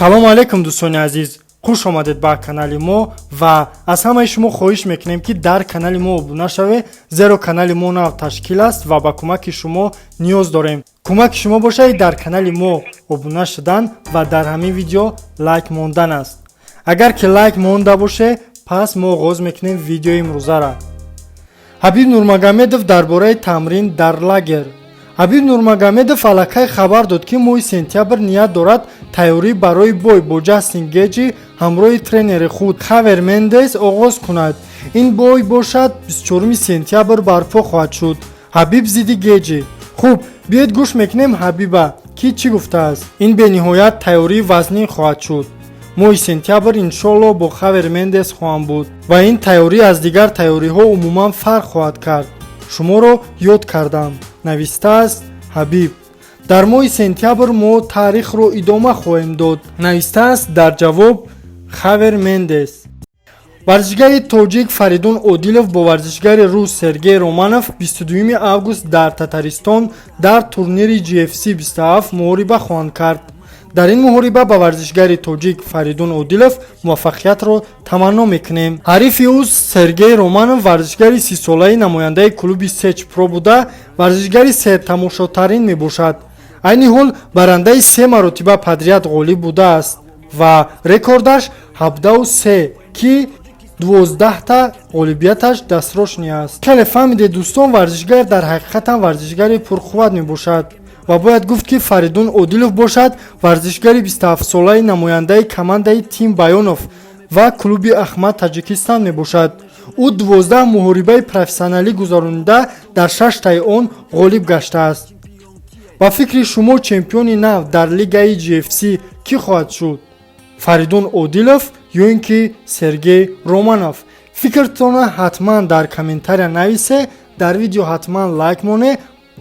Салому алайкум, дӯстони азиз, хуш омадед ба канали мо ва аз ҳамаи шумо хоҳиш мекунем, ки дар канали мо обуна шавед, зеро канали мо нав ташкил аст ва ба кӯмаки шумо ниёз дорем. Кӯмаки шумо бошад дар канали мо обуна шудан ва дар ҳамин видео лайк мондан аст. Агар ки лайк монда боше, пас мо оғоз мекунем видеои имрӯзара. Ҳабиб Нурмагомедов дар бораи тамрин дар лагер. Ҳабиб Нурмагомедов аллакай хабар дод, ки моҳи сентябр ният дорад тайёрӣ барои бой бо Ҷастин Геҷи ҳамроҳи тренери худ Хавер Мендес оғоз кунад. Ин бой бошад 24 сентябр барпо хоҳад шуд, Ҳабиб зидди Геҷи. Хуб, биёед, гӯш мекунем Ҳабиба, ки чӣ гуфтааст. Ин бениҳоят тайёрии вазнин хоҳад шуд. Моҳи сентябр, иншоалло, бо Хавер Мендес хоҳам буд ва ин тайёрӣ аз дигар тайёриҳо умуман фарқ хоҳад кард. Шуморо ёд кардам, навистааст Ҳабиб. Дар моҳи сентябр мо таърихро идома хоҳем дод, навистааст дар ҷавоб Хавер Мендес. Варзишгари тоҷик Фаридун Одилов бо варзишгари рус Сергей Романов 22 август дар Татаристон дар турнири GFC 27 муҳориба хоҳанд кард. Дар ин муҳориба ба варзишгари тоҷик Фаридун Одилов муваффақиятро таманно мекунем. Ҳарифи ӯ Сергей Романов варзишгари 30-солаи намояндаи клуби Сеч Про буда, варзишгари сертамошотарин мебошад. Айни ҳол барандаи се маротиба подряд ғолиб будааст ва рекордаш 17-3, ки 12-та ғолибияташ досрочный аст. Хеле фаҳмидед, дӯстон, варзишгар дар ҳақиқатан варзишгари пурқувват мебошад. Ва бояд гуфт, ки Фаридун Одилов бошад варзишгари 27-солаи намояндаи командаи Тим Баёнов ва клуби Ахмад Таҷикистон мебошад. Ӯ 12 муҳорибаи профессионалӣ гузаронида, дар шаштаи он ғолиб гаштааст. Ба фикри шумо, чемпиони нав дар лигаи GFC кӣ хоҳад шуд? Фаридун Одилов ё ин ки Сергей Романов? Фикртона ҳатман дар комментария нависе, дар видео ҳатман лайк моне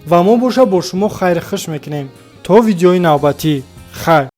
ва мо боша бо шумо хайри хуш мекунем. То видеои навбатӣ, хайр.